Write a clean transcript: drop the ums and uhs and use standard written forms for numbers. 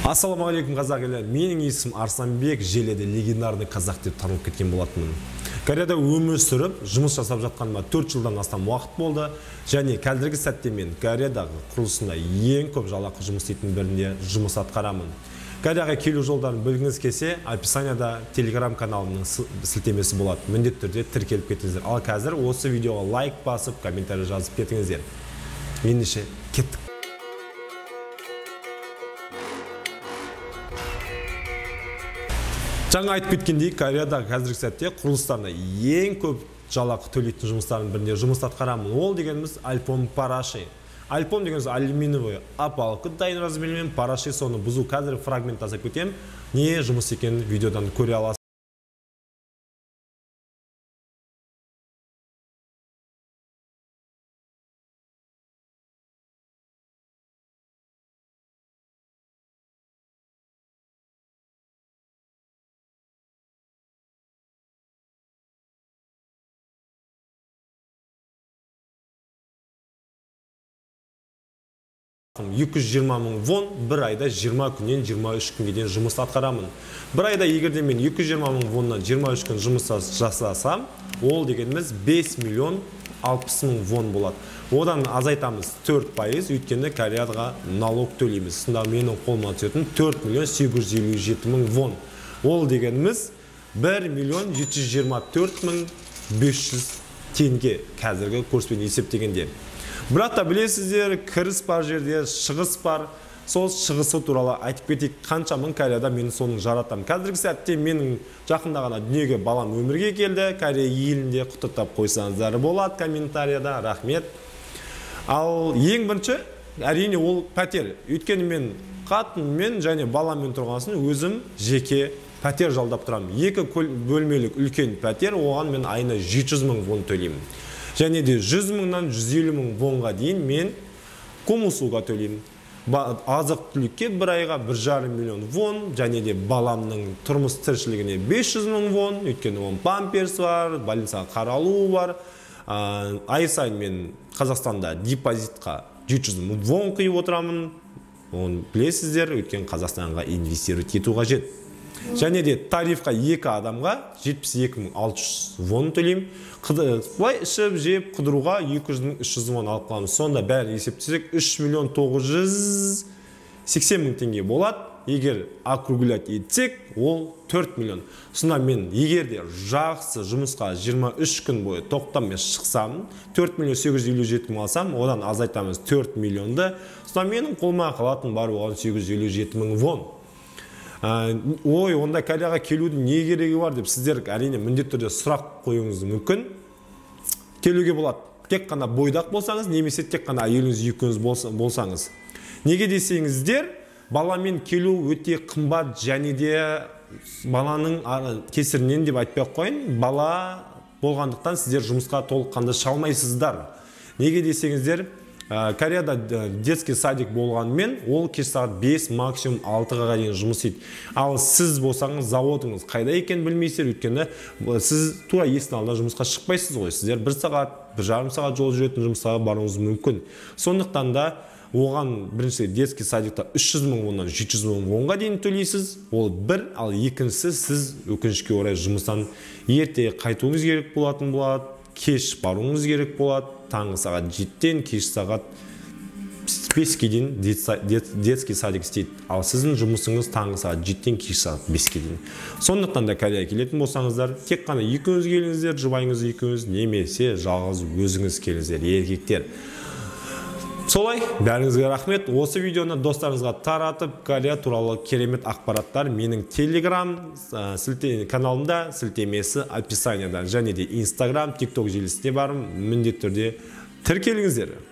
Ассалаумағалейкум, қазақ елі. Менің есімім Арсланбек, желіде легендарный қазақ деп танылып кеткен болатынмын. Кореяда өмір сүріп, жұмыс жасап жатқаныма 4 жылдан астам уақыт болды. Және қазіргі сәтте мен Кореядағы құрылысында ең көп жалақы жұмыс істейтін бірінде жұмыс атқарамын. Кореяға келу жолдарын білгіңіз келсе, описанияда Telegram каналымның сілтемесі болады. Міндетті түрде тіркеліп кетіңіздер. Ал қазір осы видеоға лайк басып, комментарий жазып кетіңіздер. Ендеше кеттік. Жаңа айтып кеткендей, Кореяда қазіргі сәтте құрылыстарына ең көп жалақы төлейтін жұмыстардың бірінде жұмыс атқарамын. Ол дегеніміз альпом параши. Альпом дегеніміз алюминиевый опалубка дайын размермен, параши соны бұзу. Қазір фрагмент жасап кетемін. Не жұмыс екенін видеодан көре аласыз. 220 мың вон бір айда 20 күннен 23 күнге дейін жұмыс атқарамын. Бір айда егер де мен 220 мың воннан 23 күн жұмыс жасасам, ол дегеніміз 5 миллион 60 мың вон болады. Одан азайтамыз 4%, өйткені Кореяға налог төлейміз. Сонда менің қолыма түсетін 4 миллион 857 мың вон. Ол дегеніміз 1 миллион 724 мың 500 теңге қазіргі курспен есептегенде. Бірақ та білесіздер, кіріс бар жерде, шығыс бар. Сол шығысы туралы айтып кетейік, қанша мың Кореяда мен соның жаратамын. Қазіргі сәтте менің жақында ғана дүниеге балам өмірге келді. Корея елінде құттықтап қойсаңыздар болады комментарияда, рахмет. Ал ең бірінші, әрине ол пәтер. Өйткені мен қатынмен және баламмен тұрған соң өзім жеке пәтер жалдап тұрамын. 2 бөлмелік үлкен пәтер, оған мен айына 700 мың вон төлеймін. Және де 100 мыңнан 150 мың вонға дейін мен комусуға төлеймін. Азық-түлікке бір айға 1,5 миллион вон, және де баламның тұрмыс тіршілігіне 500 мың вон, өйткені оның памперс бар, больницаға қаралуы бар. Ай сайын мен Қазақстанда депозитқа 700 мың вон құйып отырамын. Оны білесіздер, өйткені Қазақстанға инвестировать ету қажет. Және де тарифқа 2 адамға 72 600 вон төлеймін. Былай ішіп, жеп, қыдыруға 200 мың 300 вон алып қаламыз. Сонда бәрі есептесек 3 миллион 980 мың теңге болады. Егер округлять етсек, ол 4 миллион. Сонда мен егер де жақсы жұмысқа 23 күн бойы тоқтамай шықсам, 4 миллион 857 мың алсам, одан азайтамыз 4 миллионды. Сонда менің қолыма қалатын бар оған 857 мың вон. Ой, онда Кореяға келудің не керегі бар деп сіздер әрине міндетті түрде сұрақ қоюыңыз мүмкін. Келуге болады. Тек қана бойдақ болсаңыз, немесе тек қана әйеліңіз екеуіңіз болсаңыз. Неге десеңіздер, баламен келу өте қымбат және де баланың кесірінен деп айтпай ақ қояйын, бала болғандықтан сіздер жұмысқа толыққанды шыға алмайсыздар. Неге десеңіздер, Кореяда детский садик болғанымен, ол кеш сағат 5, максимум 6-ға дейін жұмыс істейді. Ал сіз болсаңыз, заводыңыз қайда екенін білмейсіздер, өйткені сіз тура есіктің алдына жұмысқа шықпайсыз ғой. Сіздер 1 сағат, 1,5 сағат жол жүретін жұмысқа баруыңыз мүмкін. Сондықтан да оған бірінші детский садикта 300 мың воннан 700 мың вонға дейін төлейсіз. Ол бір, ал екіншісі сіз өкінішке орай жұмыстан ерте қайтуыңыз керек болатын болады, кеш баруыңыз керек болады. Таңғы сағат 7-тен кеш сағат 5-ке дейін детский садик істейді. Ал сіздің жұмысыңыз таңғы сағат 7-тен кеш сағат 5-ке дейін. Сондықтан да Кореяға келетін болсаңыздар, тек қана екеуіңіз келіңіздер, жұбайыңыз екеуіңіз, немесе жалғыз өзіңіз келіңіздер, еркектер. Солай, бәріңізге рахмет. Осы видеоны достарыңызға таратып, Корея туралы керемет ақпараттар менің Telegram каналымда, сілтемесі описанияда, және де Instagram, TikTok желісінде барым, міндетті түрде тіркеліңіздер.